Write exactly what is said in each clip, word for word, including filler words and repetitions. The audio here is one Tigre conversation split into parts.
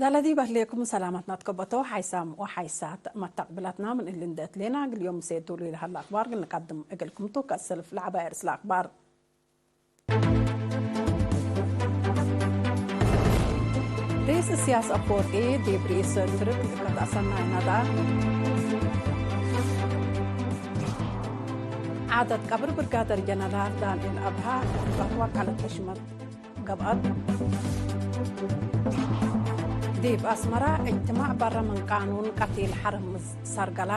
ሰለዲ በህሌኩም ሰላመትና ትከበቶ ሓይሳም ወሓይሳት መተቅብለትና ምን እሊ እንዴ እትሌና፣ እግል ዮም ምሴ ዱሉይ ለሀለ አክባር እግል ንቀድም እግልኩም ቱ። ከእሰልፍ ለዐባይ አርእስ ለአክባር። ርኢስ እስያስ አፈወርቂ ዲብ ርኢስ ቱርክ ልእከት አሰናይ ነድአ። ዓደት ቀብር ብርጋደር ጀነራል ዳንኤል አብርሃ እብ አትዋቃለት ሕሽመት ገብአት። ዲብ አስመረ፣ እጅትማዕ በረ ምን ቃኑን ቀቲል ሐርምዝ ሰርገላ።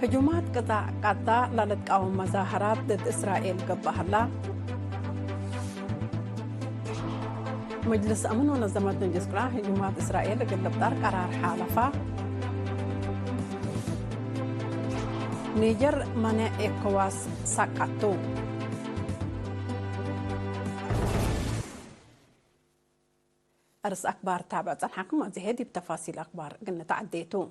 ህጁማት ቅጣዕ ቀጣዕ ለልትቃወም መዛሀራት ድድ እስራኤል ገብአ ሀላ። መጅልስ አምን ወነዘመት መጅልስ ቁርአን ህጁማት እስራኤል እግል ልብጠር ቀራር ሓለፋ። ኒጀር መኔዕ ኤኮዋስ ሰቀቱ። አርስ አክባር ታብዕ ጸንሐኩም፣ አዜ ዲብ ተፋሲል አክባር እግል ንትዐዴ ቱ።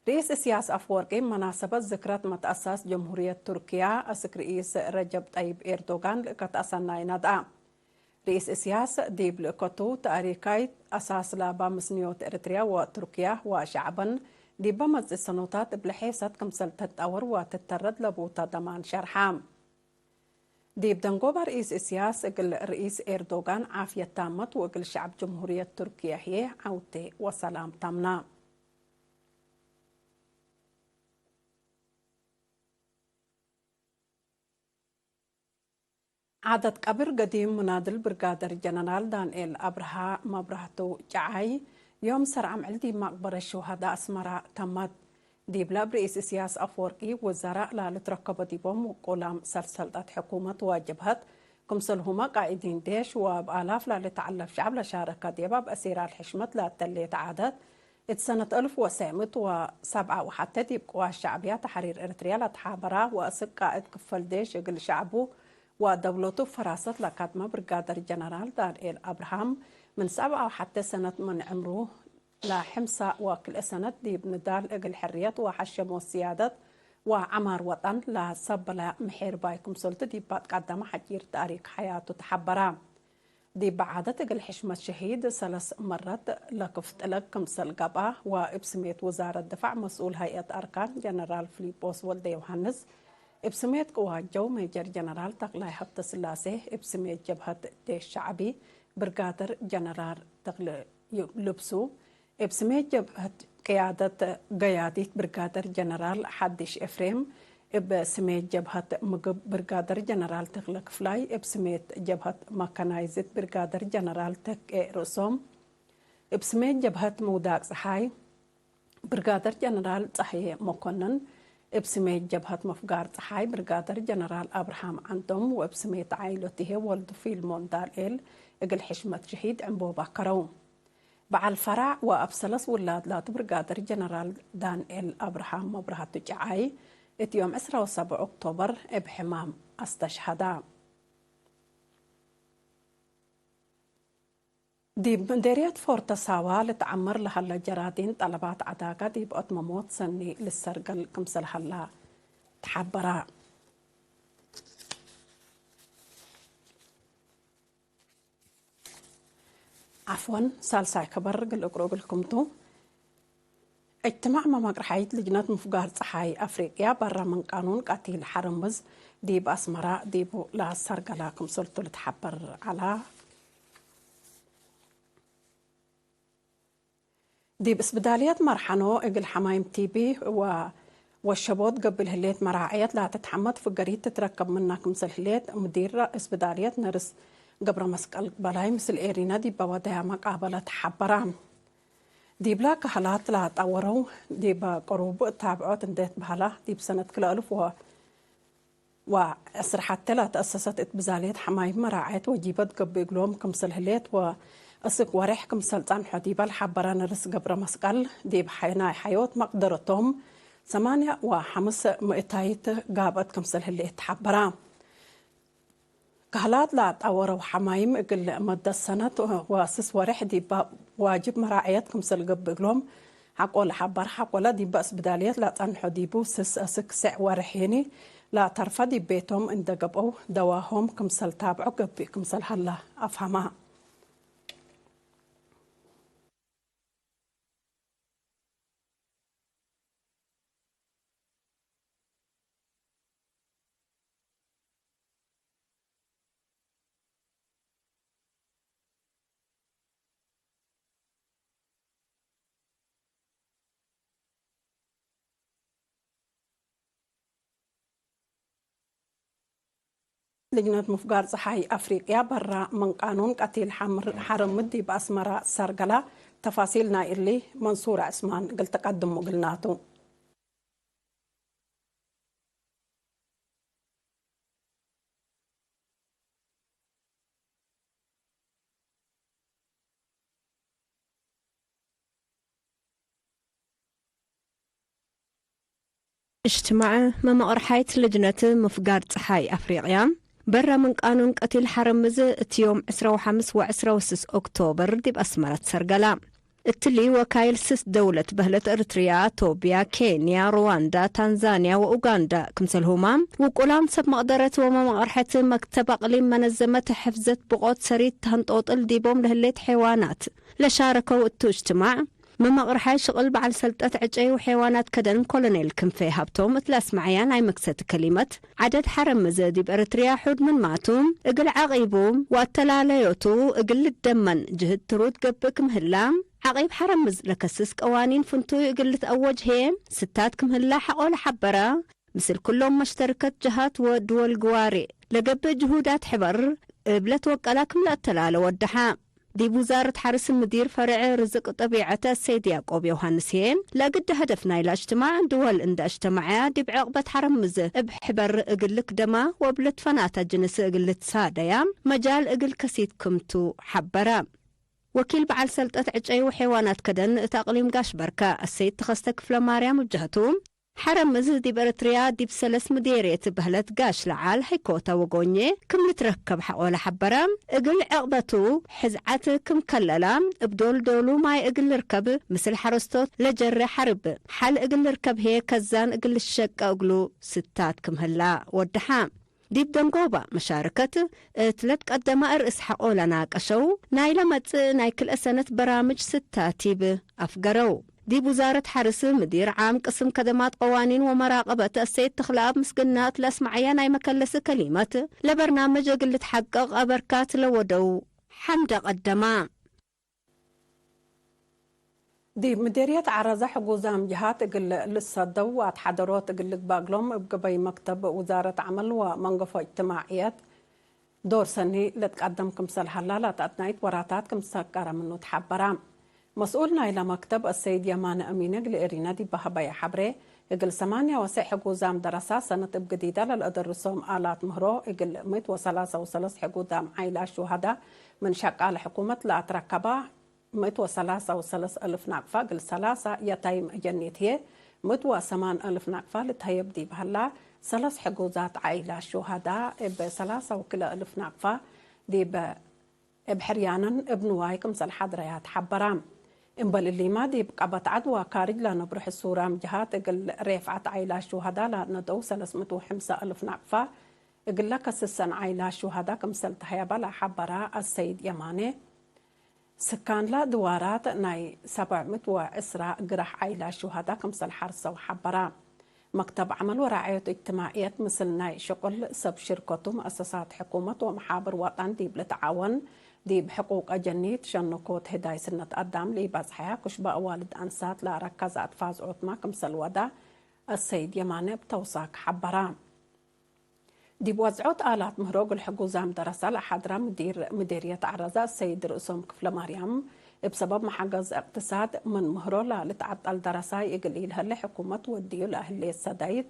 ርኢስ እስያስ አፍወርቂ መናሰበት ዝክረት መትአሳስ ጀምሁርየት ቱርክያ፣ አስክ ርኢስ ረጀብ ጠይብ ኤርዶጋን ልእከት አሰናይ ነድአ። ርኢስ እስያስ ዲብ ልእከቱ ተእሪካይት አሳስ ላባ ምስንዮት ኤረትርያ ወቱርክያ ወሸዕበን ዲበ መጽእ ሰኖታት እብ ለሔሰት ክምሰል ትትጠወር ወትተረድ ለቡተ ደማን ሸርሐ። ዲብ ደንጎበ ርኢስ እስያስ እግል ርኢስ ኤርዶጋን ዓፍየት ታመት ወእግል ሸዕብ ጀምሁርየት ቱርክየ ህዬ ዐውቴ ወሰላም ታምና። ዓደት ቀብር ገዲም ሙናድል ብርጋደር ጀነራል ዳንኤል አብርሃ መብራህቱ ጨዓይ ዮም ሰርዓም ዕልዲ መቅበረት ሹሀዳ አስመራ ተመት። ዲብለ እብ ርኢስ እስያስ አፍወርቂ ወዘራእ ላልትረከቦ ዲቦም ውቁላም ሰልሰልጠት ሕኩመት ወጀብሀት፣ ክምሰልሁመ ቃኢዲን ዴሽ ወእብ አላፍ ላልትዐለፍ ሸዐብ ለሻረከ ዲብ አብ አሲራል ሕሽመት ለአተሌት ዓደት፣ እት ሰነት አልፍ ወትሰዕ ምእት ወሰብዓ ወሐቴ ዲብ ቅዋት ሸዕብያ ተሕሪር ኤረትርያ ለተሓበራ ወአስክ ቃእድ ክፈል ዴሽ እግል ሸዕቡ ወደውለቱ ፈራሰት ለካድመ ብርጋደር ጀነራል ዳንኤል አብርሃም፣ ምን ሰብዓ ወሐቴ ሰነት ምን ዕምሩ ለሐምሳ ወክልኤ ሰነት ዲብ ንዳል እግል ሕርየት ወሐሸሞ ስያደት ወዐማር ወጠን ለሰበለ ምሒርባይ ክምሰልቱ ዲብ አትቀደመ ሐጪር ተእሪክ ሐያቱ ተሐበረ። ዲብ ዓደት እግል ሕሽመት ሸሂድ ሰለስ መረት ለክፍ ጥለግ ክምሰል ገብአ፣ ወእብ ስሜት ውዛረት ድፋዕ መስኡል ሀይአት አርካን ጀነራል ፊሊጶስ ወልደዮሐንስ፣ እብ ስሜት ቅዋት ጀው ሜጀር ጀነራል ተክላይ ሀብተስላሴ፣ እብ ስሜት ጀብሀት ዴሽ ሸዕቢ ብርጋደር ጀነራል ተክለ ልብሱ፣ እብ ስሜት ጀብሀት ቅያደት ገያዲት ብርጋደር ጀነራል ሐዲሽ ኤፍሬም፣ እብ ስሜት ጀብሀት ምግብ ብርጋደር ጀነራል ተክለ ክፍላይ፣ እብ ስሜት ጀብሀት መካናይዝድ ብርጋደር ጀነራል ተኬ ርእሶም፣ እብ ስሜት ጀብሀት ምውዳቅ ጸሓይ ብርጋደር ጀነራል ጸሃየ መኮንን፣ እብ ስሜት ጀብሀት መፍጋር ጸሓይ ብርጋደር ጀነራል አብርሃም ዐንቶም ወእብ ስሜት ዓይሎትሄ ወልዱ ፊልሞን ዳንኤል እግል ሕሽመት ሸሂድ ዕንቦባ ከረው። በዐል ፈራዕ ወአብ ሰለስ ውላድ ላቱ ብርጋደር ጀነራል ዳንኤል አብርሃም መብራህቱ ጨዓይ፣ እት ዮም ዕስራ ወሰብዕ ኦክቶበር እብ ሕማም አስተሽሀዳ። ዲብ ምዴርየት ፎርተ ሳዋ ልትዐመር ለሀለ ጀራዲን ጠለባት ዐዳጋ ዲብ አትመሞት ሰኒ ልሰርገል ክምሰል ሀላ ተሐበራ። ዐፍወን፣ ሳልሳይ ከበር እግል እቅሮ እግልኩም ቱ። እጅትማዕ መመቅርሐይት ልጅነት ምፍጋር ጸሓይ አፍሪቅያ፣ በረ ምን ቃኑን ቀቲል ሐርምዝ ዲብ አስመራ ዲቡ ለአሰርገላ ክምሰልቱ ልትሐበር ዐላ። ዲብ እስብዳልየት መርሐኖ እግል ሐማይም ቲቢ ወ ወሸቦት ገብእ ለህሌት መራዐየት ላትትሐመድ ፍገሪት ትትረከብ ምና ክምሰል ህሌት፣ ሙዲር እስብዳልየት ነርስ ገብረመስቀል በላይ ምስል ኤሪና ዲበ ወደያ መቃበለት ሐበራ። ዲብላ ከሀላት ለአጣወረው ዲበ ቅሩብ እታብዖት እንዴ ትበሀላ፣ ዲብ ሰነት ክልኤ አልፍ ወ ወዕስር ሐቴ ለተአሰሰት እት ብዛልየት ሐማይም መራዐየት ወጂበት ገብእ እግሎም ክምሰል ህሌት ወእስክ ወሬሕ ክምሰል ጸንሖ ዲበ ለሐበረ ነርስ ገብረመስቀል፣ ዲብ ናይ ሐዮት መቅደረቶም ሰማንያ ወሐምስ ምእታይት ጋብአት ክምሰል ህሌት ሐበራ። ከህላት ለአጣወረው ሐማይም እግል መደት ሰነት ወስስ ወሬሕ ዲበ ዋጅብ መራዐየት ክምሰል ገብእ እግሎም፣ ሐቆለ ሐበር ሐቆለ ዲበ እስብዳልየት ለጸንሖ ዲቡ ስስ አስክ ስዕ ወሬሕ ህኒ ለተርፈ ዲብ ቤቶም እንዴ ገብአው ደዋሆም ክምሰል ታብዖ ገብእ ክምሰል ሀለ አፍሀመ። ልጅነት ምፍጋር ጸሓይ አፍሪቅያ በረ ምን ቃኑን ቀቲል ሐምር-፣ ሐርምዝ ዲብ አስመረ ሰርገለ። ተፋሲል ናይ እሊ መንሱር ዕስማን እግል ትቀድሙ እግልናቱ። እጅትማዕ መመቅርሓይት ልጅነት ምፍጋር ጸሓይ አፍሪቅያ፣ በረ ምን ቃኑን ቀቲል ሐርምዝ እት ዮም ዕስራ ወሐምስ ወዕስራ ወስስ ኦክቶበር ዲብ አስመረት ሰርገላ። እትሊ ወካይል ስስ ደውለት በህለት እርትርያ፣ ቶብያ፣ ኬንያ፣ ሩዋንዳ፣ ታንዛንያ ወኡጋንዳ ክምሰልሁማ፣ ውቁላም ሰብ መቅደረት ወመመቅርሐት መክተብ አቅሊም መነዘመት ሕፍዘት ብቆት ሰሪት ተንጦጥል ዲቦም ለህሌት ሐይዋናት ለሻረከው እቱ እጅትማዕ፣ መመቅርሓይ ሽቅል በዐል ሰልጠት ዕጨይ ወሐይዋናት ከደን ኮሎኔል ክንፌ ሀብቶም እት ለአስመዐያ ናይ መክሰት ከሊመት፣ ዐደድ ሐረምዝ ዲብ ኤረትርያ ሑድ ምንማቱ፣ እግል ዐቂቡ ወአተላለዮቱ እግል ልደመን ጅህድ ትሩድ ገብእ ክም ህላ፣ ዐቂብ ሐረምዝ ለከስስ ቀዋኒን ፍንቱይ እግል ልትአወጅ ህዬ ስታት ክም ህላ ሐቆለ ሐበረ። ምስል ኩሎም መሽተርከት ጀሃት ወድወል ግዋሬ ለገብእ ጅሁዳት ሕበር እብ ለትወቀላ ክም ለአተላለ ወደሐ። ዲብ ውዛረት ሐርስ ምዲር ፈርዕ ርዝቅ ጠቢዐት አሰይድ ያቆብ ዮሐንስ ህዬ፣ ለእግደ ሀደፍ ናይላ እጅትማዕ ድወል እንደ አጅተመዐያ ዲብ ዕቅበት ሐረምዝ እብ ሕበር እግል ልክደማ ወእብ ልትፈናተ ጅንስ እግል ልትሳደያ መጃል እግል ከሲት ክምቱ ሐበረ። ወኪል በዐል ሰልጠት ዕጨይ ወሐይዋናት ከደን እት አቅሊም ጋሽ በርከ አሰይድ ተኸስተ ክፍለማርያም እብ ጀህቱ፣ ሐረምዝ ዲብ ኤረትርያ ዲብ ሰለስ ምዴርየት በህለት ጋሽ ለዓል፣ ሐይኮተ ወጎኜ ክም ልትረከብ ሐቆለ ሐበረ። እግል ዕቅበቱ ሕዝዓት ክም ከለላ፣ እብ ዶል ዶሉ ማይ እግል ልርከብ፣ ምስል ሐረስቶት ለጀሬ ሐርብ ሐል እግል ልርከብ ህዬ ከዛን እግል ልሸቀ እግሉ ስታት ክም ህላ ወደሐ። ዲብ ደንጎባ መሻርከት እት ለትቀደመ እርእስ ሐቆለ ናቀሸው፣ ናይ ለመጽእ ናይ ክልኤ ሰነት በራምጅ ስታት ዲብ አፍገረው። ዲብ ውዛረት ሐርስ ምዲር ዓም ቅስም ከደማት ቀዋኒን ወመራቀበት አሰይድ ተኽለአብ ምስግናት ለአስመዐየ ናይ መከለስ ከሊመት፣ ለበርናምጅ እግል ልትሐቀቅ አበርካት ለወደው ሐምደ ቀደማ። ዲብ ምዴርየት ዐረዘ ሕጉዛም ጀሃት እግል ልሰደው ወአትሓደሮት እግል ልግባእ እግሎም እብ ገበይ መክተብ ውዛረት ዐመል ወመንገፎ እጅትማዕየት ዶር ሰኒ ለትቀደም ክምሰል ሀላ ላተአትናይት ወራታት ክም ሰቀረ ምኑ ተሐበረ። መስኡል ናይለ መክተብ አሰይድ የማነ አሚን እግል ኤሪና ዲብ ሀበየ ሐብሬ፣ እግል ሰማንያ ወሰዕ ሕጉዛም ደረሳ ሰነት እብ ግዲደ ለልአደርሶም አላት ምህሮ እግል ምእት ወሰላሳ ወሰለስ ሕጉዛም ዓይላ ሹሀዳ ምን ሸቃለ ሕኩመት ለአትረከባ ምእት ወሰላሳ ወሰለስ አልፍ ናቅፋ እግል ሰላሳ የታይም አጀኒት ህዬ፣ ምእት ወሰማን አልፍ ናቅፋ ልትሀየብ ዲብ ሀላ፣ ሰለስ ሕጉዛት ዓይላ ሹሀዳ እብ ሰላሳ ወክልኤ አልፍ ናቅፋ ዲብ እብ ሕርያነን እብ ንዋይ ክምሰል ሐድረያ ተሐበራ። እምበል እሊማ፣ ዲብ ቀበት ዐድ ወካርጅ ለነብሩ ሕሱራም ጀሃት እግል ሬፍዐት ዓይላ ሹሀዳ ለነደው ሰለስ ምእት ወሐምሳ አልፍ ናቅፋ እግለ ከስሰን ዓይላ ሹሀዳ ክምሰል ተሀየበ ለሐበራ አሰይድ የማኔ፣ ስካንለ ድዋራት ናይ ሰብዕ ምእት ወዕስራ ግራሕ ዓይላ ሹሀዳ ክምሰል ሐርሰው ሐበራ። መክተብ ዐመል ወራዐዮት እጅትማዕየት ምስል ናይ ሽቁል ሰብ ሽርከቱ፣ መአሰሳት ሕኩመት ወመሓብር ወጠን ዲብ ልትዓወን፣ ዲብ ሕቁቅ አጀኒት ሸንኮት ህዳይ ስነት አዳም ለኢበጽሐያ ክሽበ አዋልድ አንሳት ለአረከዘ አትፋዝዖትመ ክምሰል ወደ አሰይድ የማነ እብ ተውሳክ ሐበራ። ዲብ ወዝዖት አላት ምህሮ እግል ሕጉዛም ደረሳ ለሐድረ ምዲር ምዴርየት ዐረዘ አሰይድ ርእሶም ክፍለማርያም፣ እብ ሰበብ መሐገዝ እቅትሳድ ምን ምህሮ ለልትዐጠል ደረሳይ እግል ኢልሀሌ ሕኩመት ወድዩ ለህሌት ሰዳይት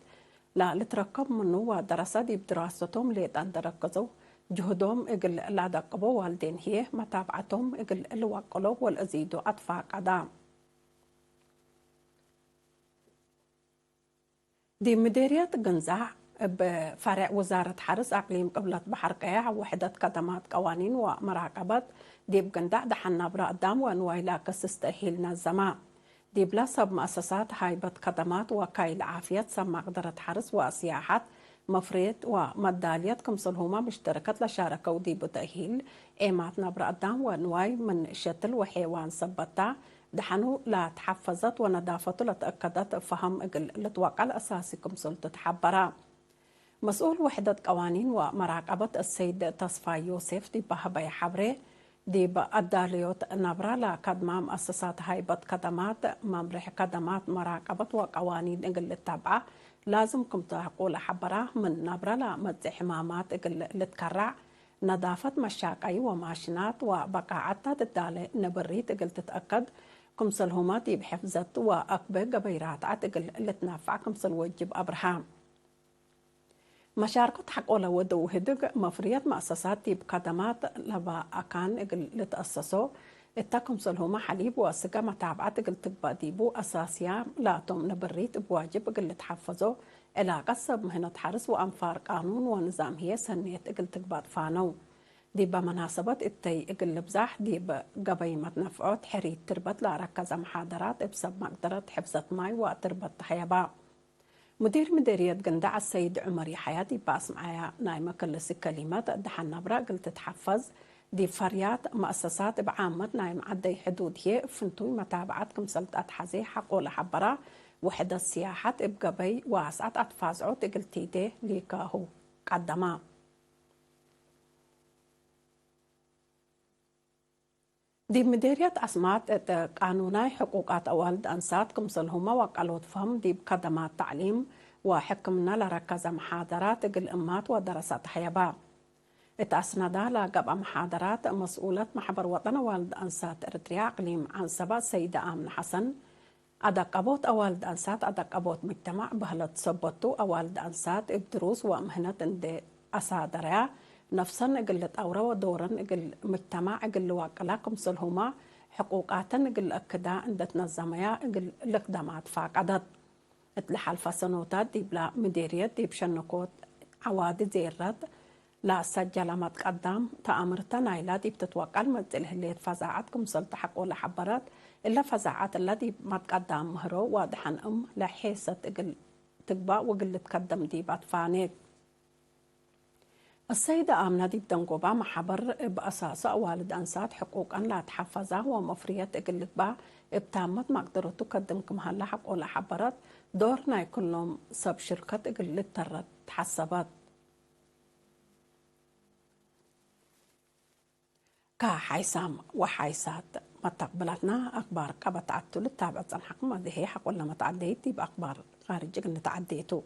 ለልትረከብ ምኑ ወደረሰ ዲብ ድራሰቶም ሌጠ እንዴ ረከዘው ጅህዶም እግል ለአደቅቦ ዋልዴን ህዬ መታብዐቶም እግል ልወቅሎ ወለአዚዶ አትፋቀዳ። ዲብ ምዴርየት ግንዛዕ እብ ፈሬዕ ውዛረት ሐርስ አቅሊም ቅብለት በሐር ቀየሕ ወሕደት ከደማት ቀዋኒን ወመራቀበት ዲብ ግንዳዕ ደሐን ናብረ አዳም ወንዋይ ለአከስስ ተእሂል ነዘመ። ዲብለ ሰብ መአሰሳት ሃይበት ከደማት ወካይል ዓፍየት ሰብ መቅደረት ሐርስ ወስያሐት መፍሬት ወመዳልየት ክምሰልሁመ ምሽተረከት ለሻረከው ዲቡ ተእሂል፣ ኤማት ነብረ አዳም ወንዋይ ምን ሸትል ወሔዋን ሰበት ተ፣ ደሐኑ ለትሐፈዘት ወነዳፈቱ ለተአከደት ፈሀም እግል ልትወቀል አሳሲ ክምሰልቱ ተሐበረ። መስኡል ውሕደት ቀዋኒን ወመራቀበት አሰይድ ተስፋይ ዮሴፍ ዲብ ሀበየ ሐብሬ፣ ዲብ አዳለዮት ነብረ ለከድማ መአሰሳት ሀይበት ከደማት፣ መምሬሕ ከደማት መራቀበት ወቀዋኒን እግል ልተብዐ ላዝም ክምቱ ሐቆ ለሐበራ፣ ምን ነብረ ለመጽእ ሕማማት እግል ልትከረዕ፣ ነዳፈት መሻቀይ ወማሽናት ወበቃዐት ተ ትዳለ ንብሪት እግል ትትአከድ፣ ክምሰልሁመ ዲብ ሕፍዘት ወአክበ ገበይ ራትዐት እግል ልትነፈዕ ክምሰል ወጅብ አብርሃ። መሻርኮት ሐቆለ ወደው ህድግ መፍርየት መአሰሳት ዲብ ከደማት ለበ አካን እግል ልትአሰሶ እተ፣ ክምሰልሁመ ሐሊብ ወስገ መታብዐት እግል ትግበእ ዲቡ አሳስያ ላቶም ንብሪት እብ ዋጅብ እግል ልትሐፈዞ፣ ዕላቀት ሰብ ምህነት ሐርስ ወአንፋር ቃኑን ወንዛም ህዬ ሰኔት እግል ትግበእ ትፋነው። ዲበ መናሰበት እተይ እግል ልብዛሕ ዲብ ገበይ መትነፍዖት ሕሪት ትርበት ለአረከዘ መሓደራት እብ ሰብ መቅደረት ሕፍዘት ማይ ወትርበት ተሀየባ። ሙዲር ምዴርየት ግንዳዕ ሰይድ ዑመር የሐያ ዲብ አስምዐያ ናይ መክልሲ ከሊመት፣ ደሐን ነብረ እግል ትትሐፈዝ፣ ዲብ ፈርያት መአሰሳት እብ ዓመት ናይ መዐደይ ሕዱድ ህዬ እብ ፍንቱይ መታብዐት ክምሰል ተአትሐዜ ሐቆ ለሐበራ፣ ውሕደት ስያሐት እብ ገበይ ወአስዐት አትፋዝዖት እግል ቲዴ ሊካሁ ቀደማ። ዲብ ምዴርየት አስማጥ እት ቃኑናይ ሕቁቃት አዋልድ አንሳት ክምሰልሁመ ወቀሎት ፈህም ዲብ ከደማት ተዕሊም ወሕክምነ ለረከዘ መሓደራት እግል እማት ወደረሰ ተሀየበ። እት አስነዳ ለገብአ መሓደራት፣ መስኡለት መሕበር ወጠን አዋልድ አንሳት ኤረትርያ አቅሊም ዐንሰበ ሰይደ አምነ ሐሰን፣ አደቀቦት አዋልድ አንሳት አደቀቦት ሙጅተማዕ በህለት ሰበቱ፣ አዋልድ አንሳት እብ ድሩስ ወምህነት እንዴ አሳደረያ፣ ነፍሰን እግል ልጠውረ ወዶረን እግል ሙጅተማዕ እግል ልዋቅላ፣ ክምሰልሁመ ሕቁቃተን እግል ለአክዳ እንዴ ትነዘመያ እግል ልክደማ ትፋቀደት። እት ለሐልፈ ሰኖታት ዲብለ ምዴርየት ዲብ ሸንኮት ዐዋዲ ዜረት ለሰጀለ መትቀዳም ተአምርተ ናይላ ዲብ ትትወቀል መጽእ ለህሌት ፈዛዐት ክምሰል ተሐቆ ለሐበረት፣ እለ ፈዛዐት እለ ዲብ መትቀዳም ምህሮ ወደሐን እም ለሔሰት እግል ትግባእ ወእግል ልትከደም ዲብ አትፋኔት። አሰይደ አምነ ዲብ ደንጎባ መሐበር እብ አሳሱ አዋልድ አንሳት ሕቁቀን ለአትሐፈዛ ወመፍርየት እግል ልግባእ እብ ታመት መቅደረቱ ከድም ክም ሀለ ሐቆ ለሐበረት፣ ዶር ናይ ክሎም ሰብ ሽርከት እግል ልተረት ተሐሰበት። ከሓይሳም ወሓይሳት መተቅብላትና አክባር ቀበት ዐቱ ልታብዕ ጸንሐኩም። አዜ ሐቆለ መትዐደይት ዲብ አክባር ካርጅ እግል ንትዐዴ ቱ።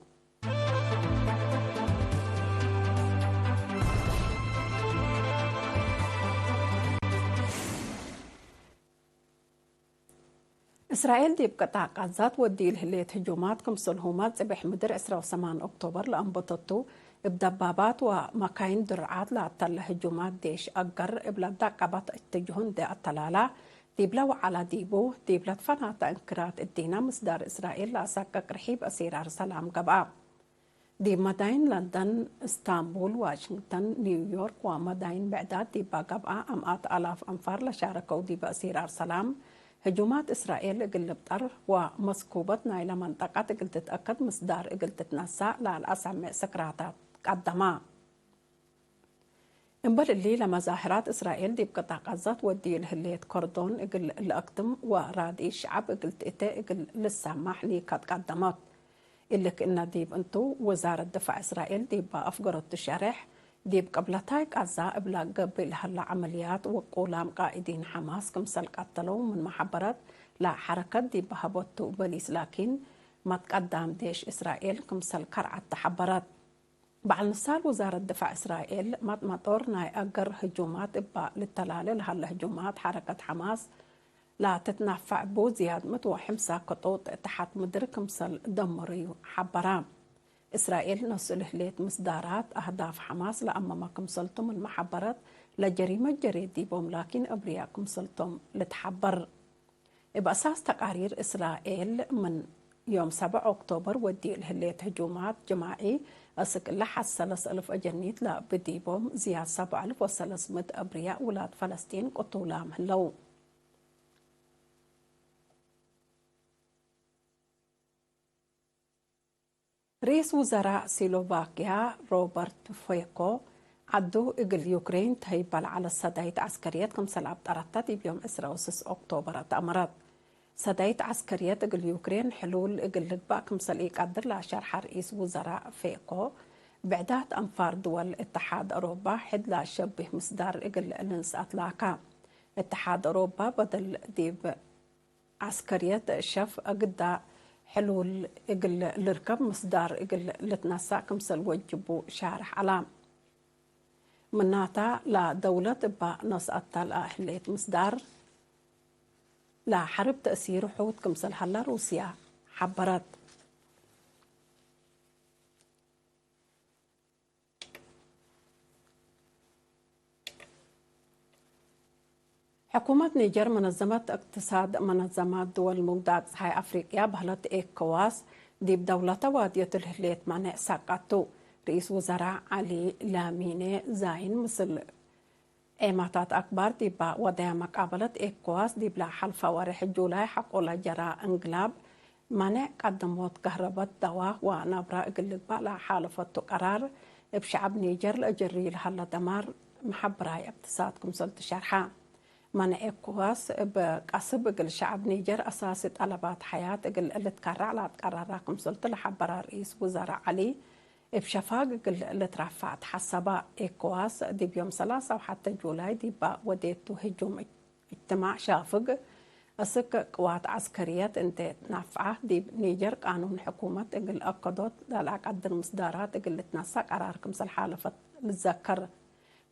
እስራኤል ዲብ ቅጣዕ ቃዛት ወድዩ ለህሌት ህጁማት ክምሰልሁመ ጽብሕ ምድር ዕስራ ወሰማን ኦክቶበር ለአንበተቱ፣ እብ ደባባት ወመካይን ድርዓት ለአተለ ህጁማት ዴሽ አገር እብ ለደቀበት እትጅሁ እንዴ አተላላ፣ ዲብለ ወዐለ ዲቡ፣ ዲብ ለትፈናተ እንክራት እዲነ ምስዳር እስራኤል ለአሰቅቅ ርሒብ አሲራር ሰላም ገብአ። ዲብ መዳይን ለንደን፣ እስታንቡል፣ ዋሽንግተን፣ ኒውዮርክ ወመዳይን ብዕዳት ዲበ ገብአ አምኣት አላፍ አንፋር ለሻረከው ዲበ አሲራር ሰላም፣ ህጁማት እስራኤል እግል ልብጠር ወመስኩበት ናይለ መንጠቀት እግል ትትአከድ ምስዳር እግል ትትነሳእ ለአልአሰምዕ ስክራታት ቀደማ። እምበል እሊ፣ ለመዛህራት እስራኤል ዲብ ቅጣዕ ቃዛት ወድዩ ለህሌት ከርዶን እግል ለአክትም ወራድኢት ሸዐብ እግል ትእቴ እግል ልሰማሕ ኒከት ቀደመት። እሊ ክእነ ዲብ እንቱ፣ ውዛረት ድፋዕ እስራኤል ዲብ አፍገረቱ ሸሬሕ፣ ዲብ ቅብለታይ ቃዛ እብለ ገብእ ለሀለ ዐመልያት ውቁላም ቃኢዲን ሐማስ ክምሰል ቀተለው ምን መሐበረት ለሐረከት ዲብ ሀበቱ በሊስ ላኪን፣ መትቀዳም ዴሽ እስራኤል ክምሰል ከርዐት ተሐበረት። በዐል ንሳል ውዛረት ድፋዕ እስራኤል፣ መጥመጦር ናይ አገር ህጁማት እበ ልተላሌ ለሀለ ህጁማት ሐረከት ሐማስ ለትትናፈዕ ቡ ዝያድ ምት ወሐምሳ ክጡጥ ተሐት ምድር ክምሰል ደመረዩ ሐበራ። እስራኤል ነሱ ለህሌት ምስዳራት አህዳፍ ሐማስ ለአመመ ክምሰልቱ ምን መሐበረት፣ ለጀሪመት ጀሬ ዲቦም ላኪን አብርያ ክምሰልቶም ልትሐበር። እብ አሳስ ተቃሪር እስራኤል፣ ምን ዮም ሰብዕ ኦክቶበር ወድዩ ለህሌት ህጁማት ጅማዒ፣ አስክ እለ ሐት ሰለስ አልፍ አጀኒት ለአቢ ዲቦም፣ ዝያድ ሰብዕ አልፍ ወሰለስ ምእት አብርያ ውላድ ፈለስጢን ቅቱላም ህለው። ርኢስ ውዘራእ ሲሎቫክያ ሮበርት ፌኮ፣ ዐዱ እግል ዩክሬን ተህይበ ለዐለት ሰዳይት ዐስከርየት ክምሰል አብጠረተ ዲብ ዮም ዕስራ ወስስ ኦክቶበር አትአመረት። ሰዳይት ዐስከርየት እግል ዩክሬን ሕሉል እግል ልግባእ ክምሰል ኢቀድር ለአሸርሐ ርኢስ ውዘራእ ፌኮ፣ ብዕዳት አንፋር ድወል እተሓድ አውሮፓ ሕድ ለአሸብህ ምስዳር እግል ልንስአት ላካ። እተሓድ አውሮፓ በደል ዲብ ዐስከርየት ሸፍ አግዳ ሕሉል እግል ልርከብ ምስዳር እግል ልትነሳእ ክምሰል ወጅቡ ሻርሕ ዐላ። ምናታ ለደውለት እባ ነስአተ ለህሌት ምስዳር ለሐርብ ተእሲር ሑት ክምሰል ሀላ ሩስያ ሐበረት። ሕኩመት ኒጀር መነዘመት እቅትሳድ መነዘማት ድወል ምውዳቅ ጸሓይ አፍሪቅያ በህለት ኤኮዋስ ዲብ ደውለተ ዋድየቱ ለህሌት ማንዕ ሳቃቱ። ርኢስ ውዘራእ ዐሊ ላሚኔ ዛይን ምስል ዔማታት አክባር ዲባ ወደያ መቃበለት ኤኮዋስ ዲብላ ሐልፈ ወሬሕ ጁላይ ሐቆለ ጀራ እንግላብ፣ ማንዕ ቀድሞት ከህረበት፣ ደዋህ ወነብረ እግል ልግባእ ለሓለፈቱ ቀራር፣ እብ ሸዐብ ኒጀር ለአጀሪ ለሀለ ደማር መሐብራይ እቅትሳድ ክምሰል ትሸርሐ። ማንዕ ኤኮዋስ እብ ቀስብ እግል ሸዐብ ኒጀር አሳሲ ጠለባት ሐያት እግል ልትከረዕ ለአትቀረረ ክምሰልቱ ለሐበረ ርኢስ ውዘራእ ዐሊ፣ እብ ሸፋግ እግል ልትረፈዕ ተሐሰበ። ኤኮዋስ ዲብ ዮም ሰላሳ ወሐተ ጁላይ ዲባ ወዴቱ ህጁም እጅትማዕ ሻፍግ አስክ ቅዋት ዐስከርየት እንዴ ትናፍዐ፣ ዲብ ኒጀር ቃኑን ሕኩመት እግል አከዶት ለለአቀድር ምስዳራት እግል ልትነሰእ ቀራር ክምሰል ሓለፈት ልትዘከር።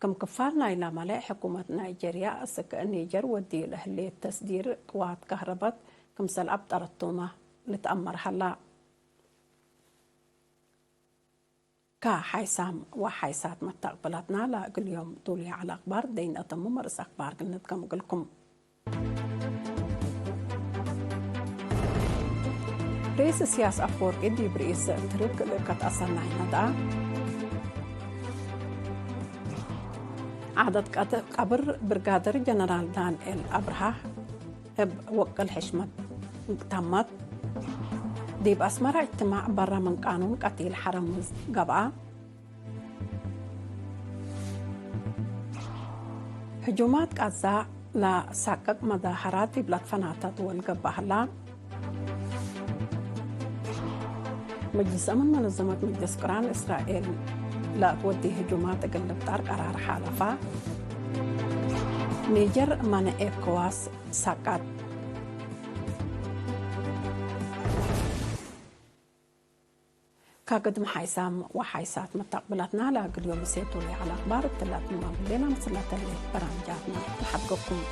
ክም ክፋል ናይላ መለእ ሕኩመት ናይጀርያ አስክ ኒጀር ወዲ ለህሌት ተስዲር ቅዋት ከህረበት ክምሰል አብጠረቱመ ልትአመር ሀላ። ከሓይሳም ወሓይሳት መተቅብላትና ለእግል ዮም ዱሉይ ዐለ አክባር ደይን አተሙ መርስ አክባር እግል ንድገም እግልኩም። ርኢስ እስያስ አፈወርቂ ዲብ ርኢስ ትርክ ልእከት አሰናይ ነድአ። ዓደት ቀት-፣ ቀብር ብርጋደር ጀነራል ዳንኤል አብርሃ እብ ወቅል ሕሽመት ተመት። ዲብ አስመረ እጅትማዕ በረ ምን ቃኑን ቀቲል ሐረሙዝ ገብአ። ህጁማት ቃዛ ለሳቅቅ መዛሀራት ዲብ ለትፈናተ ድወል ገብአ ሀላ። መጅልስ አምን መነዘመት መጅልስ ቅራን እስራኤል ለትወዲ ህጁማት እግል ልብጣር ቀራር ሓለፋ። ኒጀር ማነ ኤኮዋስ ሳቃት። ከግድም ሓይሳም ወሓይሳት መተቅብላትና ለእግል ዮም እሴቱ ለዐለ አክባር እትለ ትማም ህሌና። ምስለ ተሌ በራምጃትና ለሐድገኩም።